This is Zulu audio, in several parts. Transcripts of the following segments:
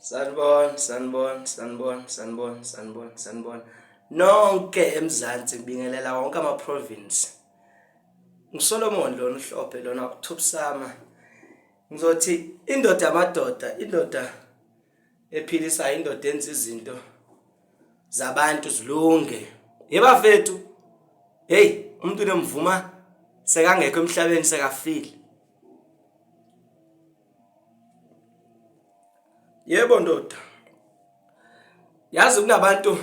Sanibona, sanibona, sanibona, sanibona, sanibona, sanibona. Nonke eMzansi ngibingelela wonke ama province. NguSolomon lona uHlophe lona uThupsama. Ngizothi indoda yamadoda, indoda ephilisayo, indoda enza izinto zabantu zilunge. Yebafethu. Hey, umuntu nemvuma sekangekho emhlabeni sekafile. Yebo ndoda. Yazi kunabantu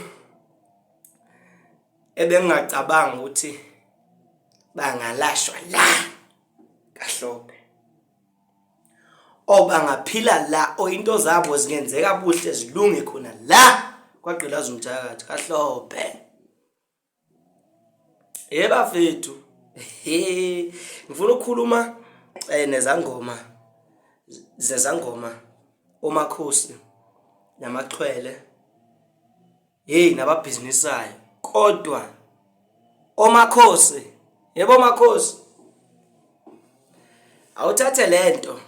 ebengingacabanga ukuthi bangalashwa la kaHlophe. O bangaphila la o into zabo zingenzeka buhle zilunge khona la kwagqilaza umthakathi kaHlophe. Ye bafethu. He ngifuna ukukhuluma eh nezangoma zezangoma omakhosi namaxhwele hey nababhizinisayo kodwa omakhosi yebo makhosi awuthathe lento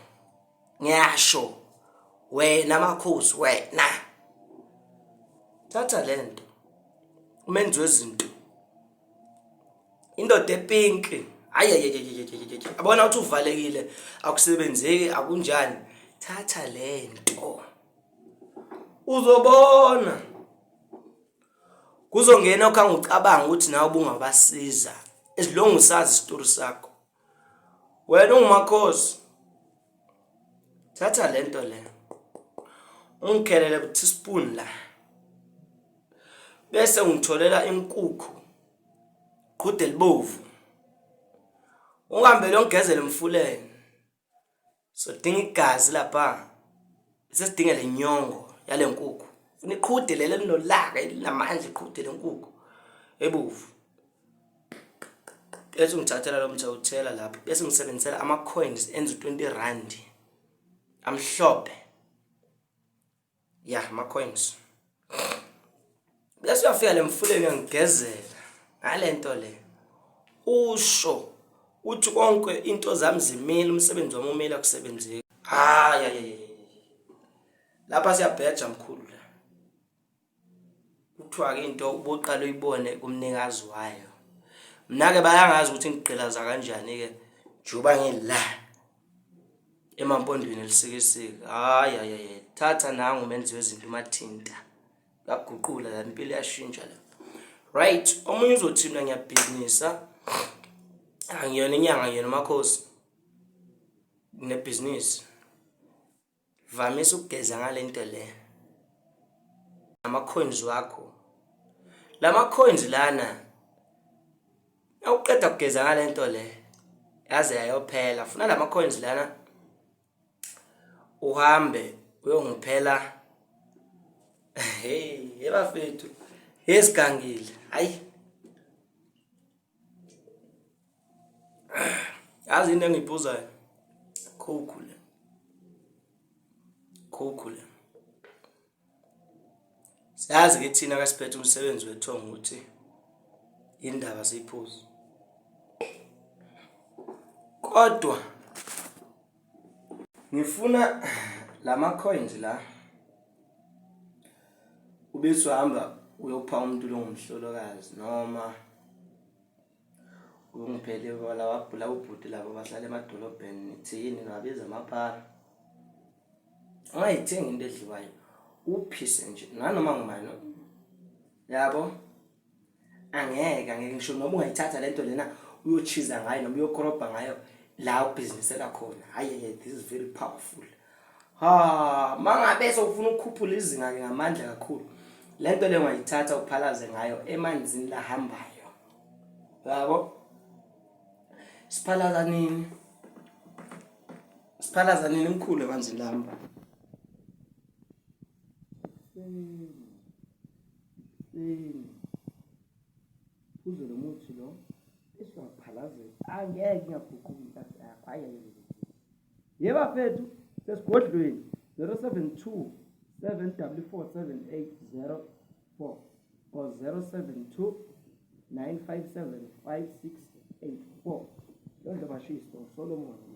ngiyasho wena makhosi wena thatha lento umenzi wezinto indoda epinki hayi abona ukuthi uvalekile akusebenzeki akunjani thatha lento uzobona kuzongena okhange ucabanga ukuthi nawe ubungabasiza as long usazi isitori sakho wena ungumakhosi thatha lento le ungikhelele ku teaspoon la bese ungitholela inkukhu qhude libovu ungihambele ongigezele emfuleni sodinga igazi lapha sesidinga le nyongo yale nkukhu funa iqhude leli elinolaka elinamandla iqhude lenkukhu ebovu bese ungithathela lo mthi awuthela lapho bese ngisebenzisela ama-coins enza u-20 rand amhlophe ya ama-coins bese uyafika le mfuleni uyangigezela ngale nto le usho uthi konke into zami zimile umsebenzi wami umile akusebenzeki hayi lapha siyabheja mkhulu la Kuthiwa-ke into uboqala uyibone kumnikazi wayo. Mina-ke bayangazi ukuthi ngigqilaza kanjani-ke njengoba ngila emampondweni elisikisiki. Hhayi hhayi hhayi, thatha nangu umenzi wezinto umathinta. Uyaguqula la impilo iyashintsha la. Right, omunye uzothi mina ngiyabhizinisa. Angiyona inyanga ngiyona umakhosi. Nginebhizinisi. Vamisa ukugeza ngalento le. Ama coins wakho. Lama coins lana awuqeda kugeza ngalento le yaze yayophela. Funa lama coins lana uhambe uyongiphela. Hey, yebafethu. Yesigangile. Hayi. Yazi into engiyiphuzayo Coke le. Coke le. Siyazi ke thina kasiphethe umsebenzi wethongo ukuthi indaba siyiphuze. Kodwa ngifuna lama coins la ubese uhamba uyopha umuntu lo ngumhlolokazi noma ungiphele laba bhuti labo bahlala emadolobheni nithini nibabiza amaphara ungayithengi into edliwayo uphise nje nanoma ngubani yabo angeke angeke ngisho noma ungayithatha lento lena uyochiza ngayo noma uyokorobha ngayo la ubhizinisela khona hayi this is very powerful Ha, mangabe sewufuna ukukhuphula izinga ke ngamandla kakhulu. Lento le ungayithatha uphalaze ngayo emanzini lahambayo. Yabo? Siphalaza nini? Siphalaza nini mkhulu emanzini lahambayo? Sini. Sini. Uze lo muthi lo bese uyaphalazela. Angeke ingaguquki inhlanhla yakho. Hayi. Ye bafethu sesigodlweni 072 744 7804 or 072 957 5684. Londlo bashisto Solomon.